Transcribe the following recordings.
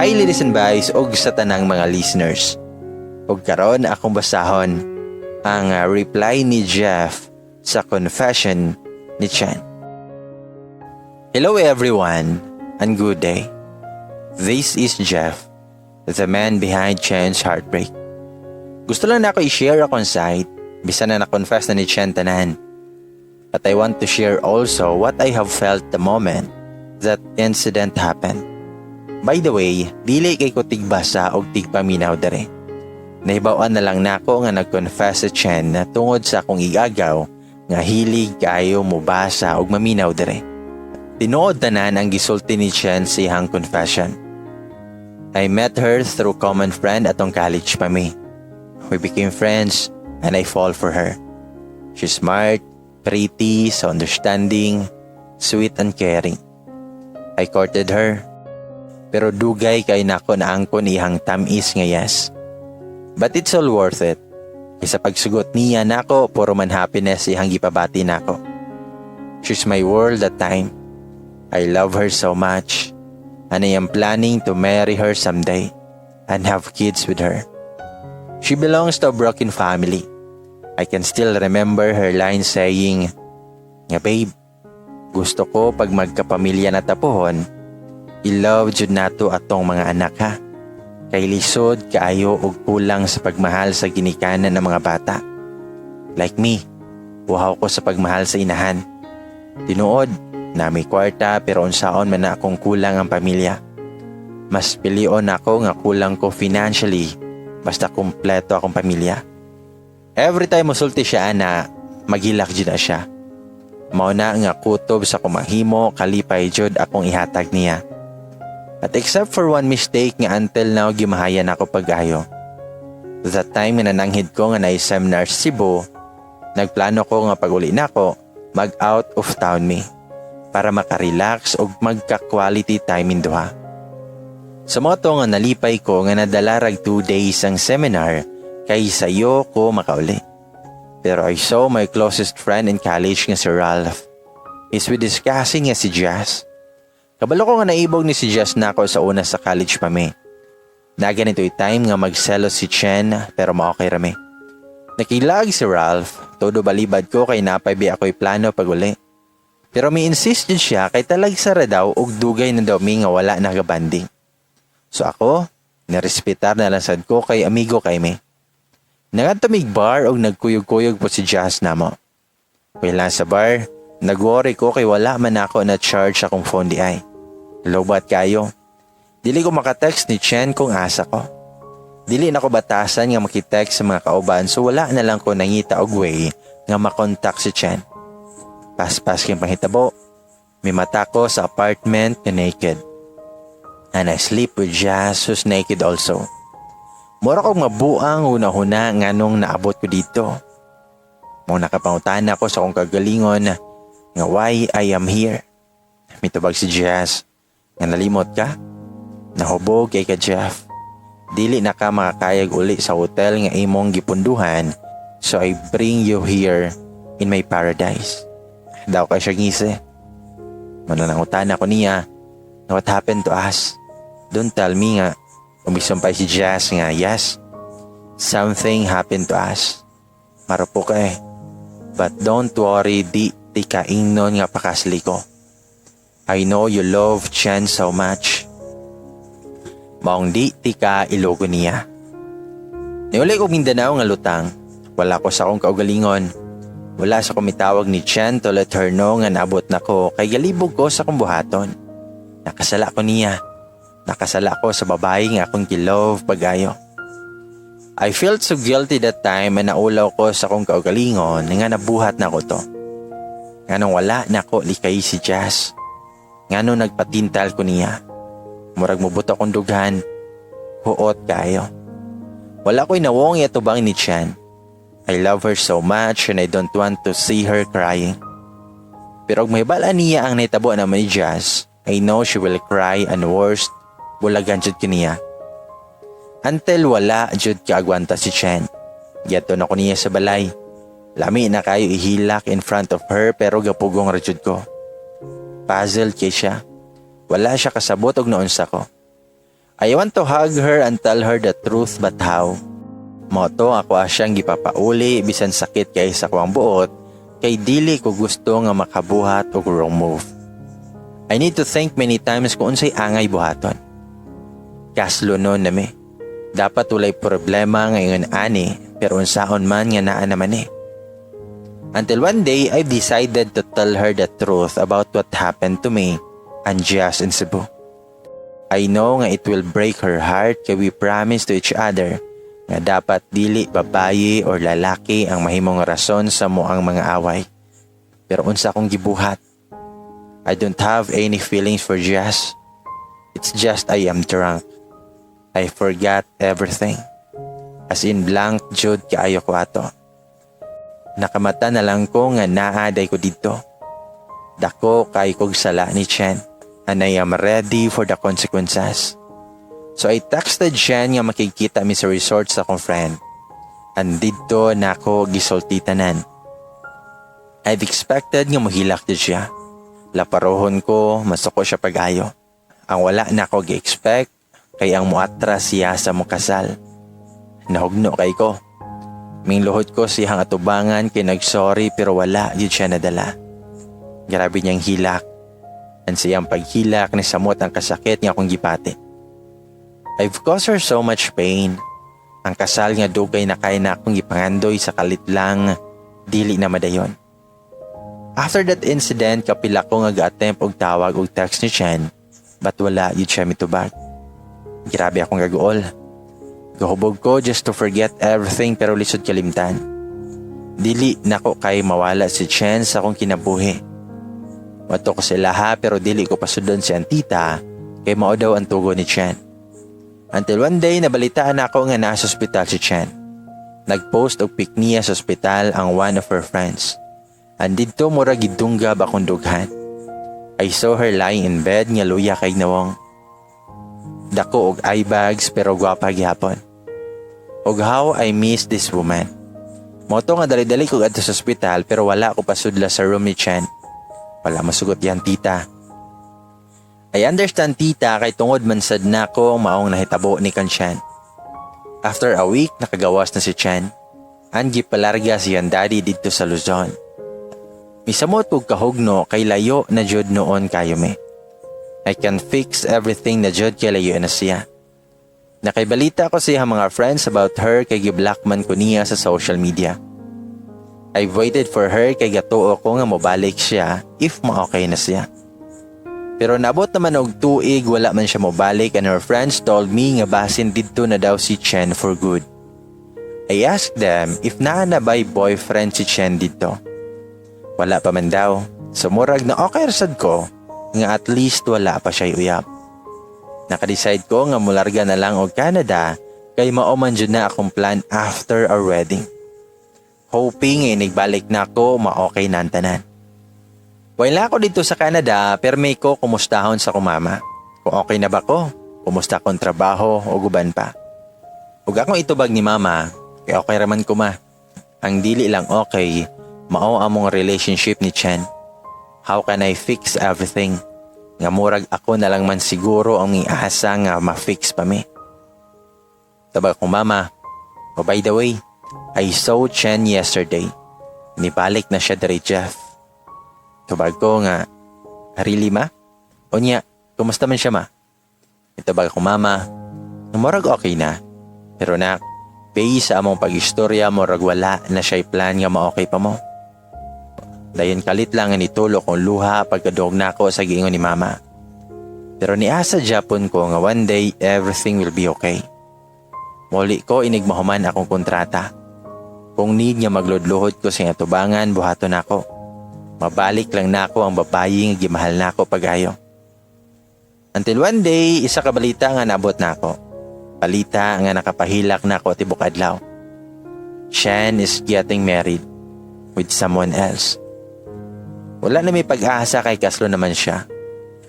Hi, ladies and guys, og sa tanang mga listeners. Og karon akong basahon ang reply ni Jeff sa confession ni Chen. Hello everyone and good day. This is Jeff, the man behind Chen's heartbreak. Gusto lang nako i-share akong side, bisan na na-confess na ni Chen tanan. But I want to share also what I have felt the moment that incident happened. By the way, dili kay ko tigbasa og tigpaminaw dere. Nahibaw-an na lang nako nga nag-confess si Chen na tungod sa akong igagaw nga hilig kaayo mobasa og maminaw dere. Tinuod tanan ang gisulti ni Chen sa iyang confession. I met her through common friend atong college pa mi. We became friends and I fall for her. She's smart, pretty, so understanding, sweet and caring. I courted her. Pero dugay kay nako naangkon iyang tamis nga yes. But it's all worth it. Kay sa pagsugot niya nako, puro man happiness iyang gipabati nako. She's my world that time. I love her so much. And I am planning to marry her someday and have kids with her. She belongs to a broken family. I can still remember her line saying, nga "Babe, gusto ko pag magkapamilya na ta pohon, i-love jud nato atong mga anak ha. Kay lisod kaayo og kulang sa pagmahal sa ginikanan ng mga bata. Like me, uhaw ko sa pagmahal sa inahan. Tinuod, naa mi kwarta pero unsaon man na akong kulang ang pamilya. Mas pilion ako nga kulang ko financially basta kumpleto akong pamilya." Every time musulti siya ana, maghilak jud na siya. Mao na nga kutob sa kumahimo, kalipay jud akong ihatag niya. But except for one mistake nga until now gimahayan ako pag-ayo. That time nga nananghid ko nga naay seminar sa Cebu, nagplano ko nga pag-uli nako, mag out of town mi para makarelax ug magka-quality time ming duha. Sa mao to nga nalipay ko nga nadala rag 2 days ang seminar kay sayo ko makauli. Pero I saw my closest friend in college nga si Ralph. He's with his cousin nga si Jazz. Kabalo ko nga naibog ni si Jazz nako sa una sa college pa mi. Na ganito'y time nga magselos si Chen pero maokay rami. Nakilag si Ralph, todo balibad ko kay naa pa bi ako'y plano pag uli. Pero mi insist jud siya kay talagsa ra daw og dugay na daw mi nga wala nagabanding. So ako, nirespetar na lang sad ko kay amigo kay mi. Nangadto mig bar og nagkuyog-kuyog po si Jazz namo. While sa bar, nagworry ko kay wala man ako na charge akong phone di ay. Lowbat kaayo. Dili ko makatext ni Chen kung asa ko. Dili na ko batasan nga makitext sa mga kauban so wala na lang ko nangita og way nga makontak si Chen. Paspas kay panghitabo, mimata ko sa apartment nga naked. And I sleep with Jazz, who's naked also. Mura kong mabuang una-huna nganong naabot ko dito. Mao nakapangutana ko sa akong kagalingon nga why I am here. Mitubag si Jazz nga "Nalimot ka? Nahubog kay ka, Jeff. Dili na ka makakayag uli sa hotel nga imong gipunduhan, so I bring you here in my paradise." Daw kay siya ngisi. Mao na nangutana ko niya nga what happened to us? Don't tell me nga umisumpay si Jazz nga yes, something happened to us. Marupok ka eh. But don't worry, di ti kaingnon nga pakasli ko. I know you love Chen so much. Maong di ti ka ilogo niya. Niuli ko Mindanao nga lutang. Wala ko sa akong kaugalingon. Wala sa kumitawag ni Chen to let her know nga naabot na ko kay galibog ko sa akong buhaton. Nakasala ko niya. Nakasala ko sa babae nga akong gilove pag-ayo. I felt so guilty that time and naulaw ko sa akong kaugalingon nga nabuhat na ko to. Nganong wala na ko likay si Jazz? Nganong nagpatintal ko niya? Murag mubuto akong dughan. Huot kaayo. Wala ko'y nawong iatubang ni Chan. I love her so much and I don't want to see her crying. Pero og mahibal-an niya ang nahitabo naman ni Jazz, I know she will cry and worst, bulagan jud kaniya. Until wala jud kaagwanta si Chen. Giadto na ko niya sa balay. Lami na kaayo ihilak in front of her pero gapugong ra jud ko. Puzzled kay siya. Wala siya kasabot og naunsa ko. I want to hug her and tell her the truth, but how? Mao to ako siyang gipapauli bisan sakit kay sa kuang buot kay dili ko gusto nga makabuhat og wrong move. I need to think many times kung unsay angay buhaton. Kaslonon na mi. Dapat walay problema ngayon ani, pero unsaon man nga naa naman eh. Until one day, I decided to tell her the truth about what happened to me and Jess in Cebu. I know nga it will break her heart kay we promised to each other nga dapat dili babaye or lalaki ang mahimong rason sa moang mga away. Pero unsa akong gibuhat? I don't have any feelings for Jess. It's just I am drunk. I forgot everything. As in, blank jud kaayo ko ato. Nakamata na lang ko nga naa diay ko didto. Dako kay kog sala ni Chen and I am ready for the consequences. So I texted Chen nga makikita mi sa resort sa akong friend. And didto nako gisulti tanan. I've expected nga mohilak jud siya. Laparohon ko, masuko siya pag-ayo. Ang wala nako gi-expect kay ang muatras siya sa mukasal. Nahugno kay ko. Mingluhod ko siyang atubangan kay nagsorry, pero wala jud siya nadala. Grabe niyang hilak. Ang siyang paghilak ni samot ang kasakit nga akong gipati. I've caused her so much pain. Ang kasal nga dugay na kay na akong gipangandoy sa kalit lang, dili na madayon. After that incident, kapila ko nga ga-attempt og tawag og text ni Chen, but wala jud siya mitubag. Grabe akong gaguol. Gahubog ko just to forget everything, pero lisod kalimtan. Dili nako kay mawala si Chen sa akong kinabuhi. Moadto ko sa ilaha, pero dili ko pasudlon si tita kay mao daw ang tugo ni Chen. Until one day, nabalitaan ako nga nasa ospital si Chen. Nagpost og pic niya sa ospital ang one of her friends. And didto mura gidunggab akong dughan. I saw her lying in bed nga luya kay nawong. Dako og eye bags, pero gwapa gihapon. Og how I miss this woman. Mao to nga dali-dali ko adto sa ospital, pero wala ko pasudla sa room ni Chen. Wala masugot yan, tita. I understand tita kay tungod man sad nako maong nahitabo ni kan Chen. After a week, nakagawas na si Chen. And gipalarga siyang daddy didto sa Luzon. Misamot kog kahugno kay layo na jud noon kayo me. I can fix everything na jud kay layo na siya. Nakaibalita ko sa iyang mga friends about her kay giblock man ko niya sa social media. I've waited for her kay gatuo ko nga mobalik siya if ma-okay na siya. Pero naabot naman og tuig, wala man siya mobalik, and her friends told me nga basin didto na daw si Chen for good. I asked them if naa na ba'y boyfriend si Chen didto. Wala pa man daw. So murag na okay sad ko nga at least wala pa siya uyab. Nakadecide ko nga mularga na lang og Canada kay mao man jud na akong plan after our wedding. Hoping nga inigbalik na ako, ma-okay na ang tanan. While ako didto sa Canada, permi ko kumustahon sa akong mama. Kung okay na ba ko, kumusta akong trabaho o guban pa. Ug akong itubag ni mama, kay okay raman ko, ma. Ang dili lang okay, mao among relationship ni Chen. How can I fix everything? Nga murag ako na lang man siguro ang iasa nga ma-fix pa mi. Tubag akong mama, "Oh, by the way, I saw Chen yesterday. Nibalik na siya diri, Jeff." Tubag ko nga, "Really, ma? Unya, kumusta man siya, ma?" Itubag akong mama, nga murag okay na. "Pero nak, based sa among pag-istorya, murag wala na siya plan nga ma-okay pa mo." Dayon kalit lang nga nitulo kong luha pagkadungog nako sa giingon ni mama. Pero niasa japon ko nga one day everything will be okay. Muli ko inig mahuman akong kontrata. Kung need nga magludluhod ko sa atubangan, buhaton nako. Mabalik lang nako ang babayi nga gimahal nako pagayo. Until one day, isa ka balita nga naabot nako. Balita nga nakapahilak nako tibok adlaw. Chen is getting married with someone else. Wala na may pag-asa kay kaslo naman siya.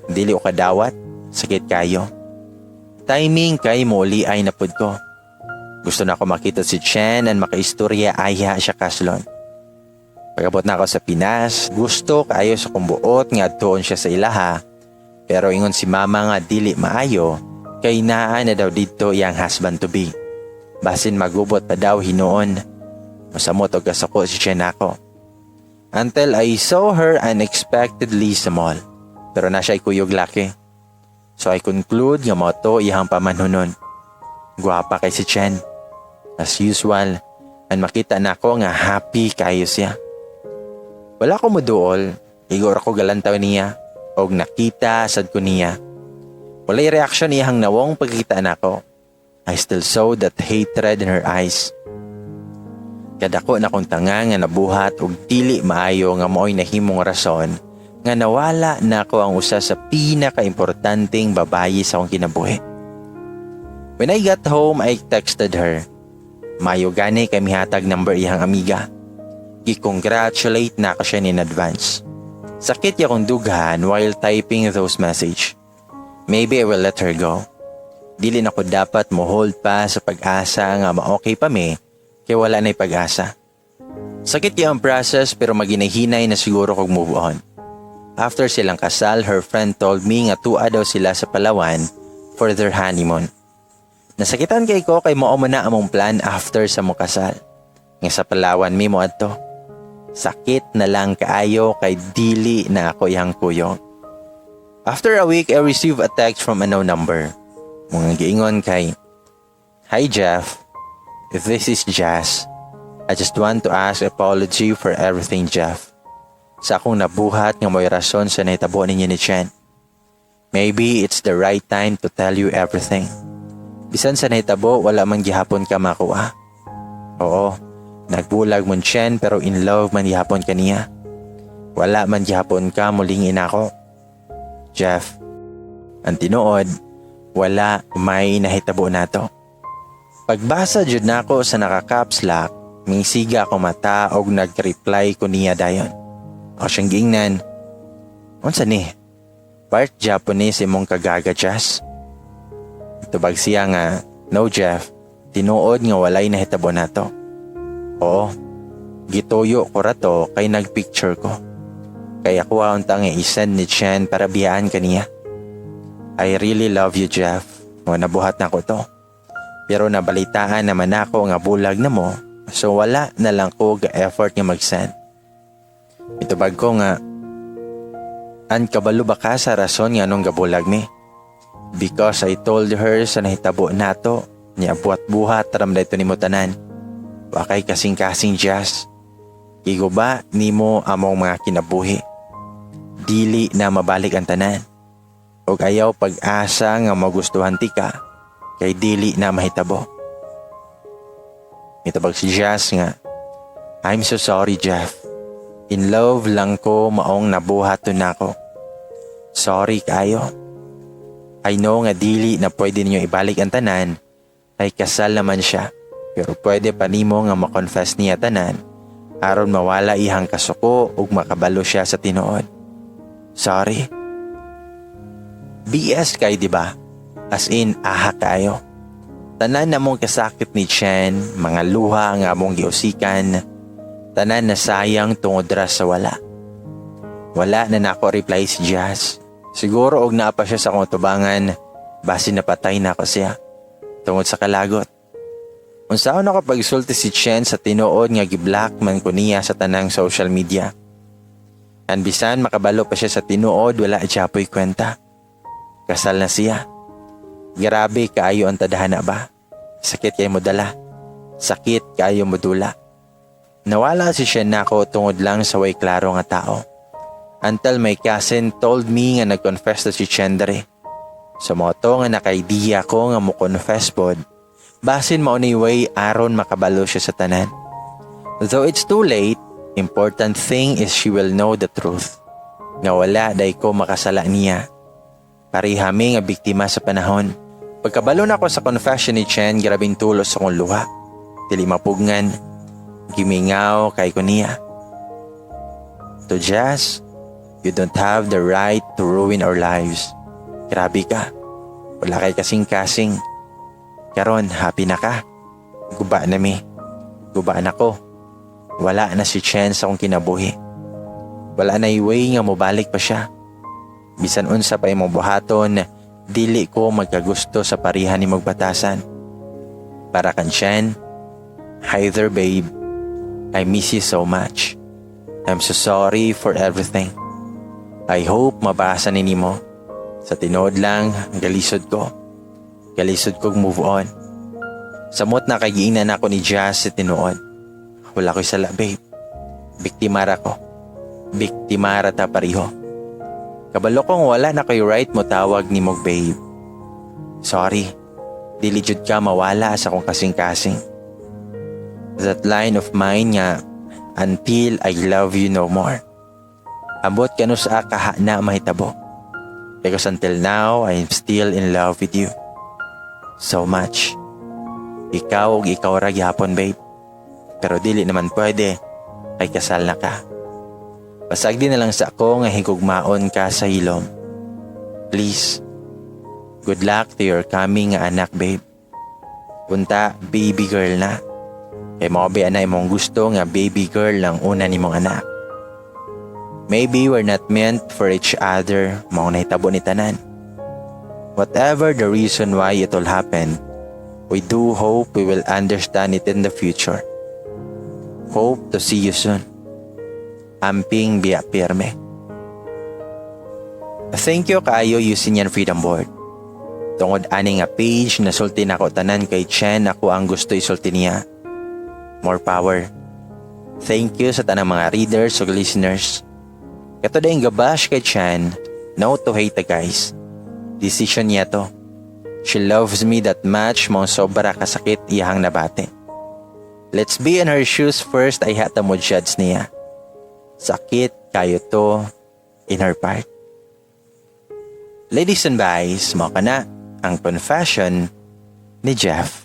Dili ko kadawat, sakit kayo. Timing kay muli ay napud ko. Gusto na ako makita si Chen and makaistorya ayha siya kaslon. Pag-abot na ako sa Pinas, gusto kaayo sa kong buot nga adtuon siya sa ilaha. Pero ingon si mama nga dili maayo Kay naa na daw didto iyang husband to be. Basin magubot pa daw hinuon. Masamot og kasuko si Chen nako. Until I saw her unexpectedly sa mall. Pero naa siya'y kuyog laki. So I conclude nga mao to iyang pamanhunon. Guwapa kay si Chen. As usual, and makita nako nga happy kayo siya. Wala ko muduol, igo ra ko galantaw niya, og nakita sad ko niya. Walay reaksyon iyang nawong pagkita nako. I still saw that hatred in her eyes. Kadako na kong tanga nga nabuhat og dili maayo nga mao'y nahimong rason nga nawala nako ang usa sa pinakaimportanteng babayi sa akong kinabuhi. When I got home, I texted her. Mayo gani kay mihatag number iyang amiga. Gi-congratulate na ko siya in advance. Sakit ya kong dughan while typing those message. Maybe I will let her go. Dili na ko dapat mo hold pa sa pag-asa nga ma-okay pa mi kay wala na'y pag-asa. Sakit ya ang process pero maginahinay na siguro kog move on. After silang kasal, her friend told me nga tua daw sila sa Palawan for their honeymoon. Nasakitan kay ko kay mao man na among plan after sa mo kasal. Nga sa Palawan mi mo adto. Sakit na lang kaayo kay dili na ako iyang kuyog. After a week, I received a text from a no number. Mga giingon kay, "Hi Jeff, this is Jazz. I just want to ask apology for everything, Jeff. Sa akong nabuhat nga mo'y rason sa nahitabo ninyo ni Chen. Maybe it's the right time to tell you everything. Bisan sa nahitabo, wala man gihapon ka makuha. Oo, nagbulag mon Chen pero in love man gihapon ka niya. Wala man gihapon ka muling inako. Jeff, ang tinuod, wala may nahitabo nato." Pagbasa jud nako sa naka-caps lock, mingsiga ako mata og nag-reply ko niya dayon. Ako siyang giingnan, "Unsa ni? Part Japanese imong kagaga, Jazz?" Tubag siya nga, "No Jeff, tinuod nga walay nahitabo nato. Oo, gituyo ko rato kay nagpicture ko. Kaya kuha unta nga isend ni Chen para biyaan kaniya. I really love you, Jeff. O nabuhat na ko to. Pero nabalitaan naman ako nga bulag na mo, so wala na lang ko ga-effort nga mag-send." Mitubag ko nga, "An kabalo ba ka sa rason nga nung gabulag mi? Because I told her sa nahitabo nato, niya buhat-buhat ram dayto nimo tanan. Wakay kasing-kasing, Jazz. Giguba nimo among mga kinabuhi. Dili na mabalik ang tanan. Og ayaw pag-asa nga magustuhan ti ka, kay dili na mahitabo." Mitubag si Jazz nga, "I'm so sorry, Jeff. In love lang ko maong nabuhat to nako. Sorry kayo. I know nga dili na pwede ninyo ibalik ang tanan ay kasal naman siya. Pero pwede pa nimo nga ma-confess niya tanan aron mawala ihang kasuko ug makabalo siya sa tinuod. Sorry." BS kay, di ba? As in, aha kayo. Tanan na mong kasakit ni Chen, mga luha nga among giusikan, tanan na sayang tungod ra sa wala. Wala na nako reply si Jazz. Siguro og naa pa siya sa akong tubangan, basi napatay na ako siya. Tungod sa kalagot. Unsaon ako pagsulti si Chen sa tinuod nga giblock man ko niya sa tanang social media? And bisan makabalo pa siya sa tinuod, wala gyapoy kwenta. Kasal na siya. Grabe kaayo ang tadhana ba? Sakit kay mo dala. Sakit kaayo mo dula. Nawala si Shen nako tungod lang sa way klaro nga tao. Until my cousin told me nga nag-confess na si Chen dere. So mao to nga naka-idea ko nga mo confess pod. Basin mao ni way aron makabalo siya sa tanan. Though it's too late, important thing is she will know the truth. Nga wala day ko makasala niya. Parehami nga biktima sa panahon. Pagkabalo na ako sa confession ni Chen, grabing tulos sa akong luha. Dili mapugngan. Gimingaw kay ko niya. "To Jazz, you don't have the right to ruin our lives. Grabe ka. Wala kay kasing-kasing. Karon, happy na ka. Guba na mi. Guba na ko. Wala na si Chen sa akong kinabuhi. Wala na way nga mobalik pa siya. Bisan unsa pa imong buhaton, Dili ko magkagusto sa pareha nimog batasan. Para kan Chen, hi there, babe. I miss you so much. I'm so sorry for everything. I hope mabasa ni nimo. Sa tinuod lang, galisod ko. Galisod kog move on. Samot na kay giingnan ako ni Jazz sa tinuod. Wala ko'y sala, babe. Biktimara ko. Biktimara ta pareho. Kabalo kong wala na ko'y right mo tawag nimog babe. Sorry. Dili jud ka mawala sa akong kasing-kasing. That line of mine nga, "Until I love you no more." Ambot kanus-a kaha na mahitabo. Because until now, I am still in love with you. So much. Ikaw ug ikaw ra gihapon, babe. Pero dili naman pwede kay kasal na ka. Pasagdi na lang sa ako nga higugmaon ka sa hilom. Please. Good luck to your coming nga anak, babe. Punta, baby girl na. Kay mao ba ana imong gusto nga baby girl lang una nimong anak. Maybe we're not meant for each other, mao nahitabo ni tanan. Whatever the reason why it all happened, we do hope we will understand it in the future. Hope to see you soon. Amping biya pirme. Thank you kaayo, Usinian Freedom Board. Tungod ani nga page, nasulti nako tanan kay Chen ako ang gusto isulti niya. More power. Thank you sa tanang mga readers ug listeners. Kato dayong gabash kay Chen, no to hate, guys. Decision niya to. She loves me that much mao sobra kasakit iyahang nabati. Let's be in her shoes first ayha ta mo judge niya. Sakit kaayo to in her part. Ladies and guys, mao kana ang confession ni Jeff.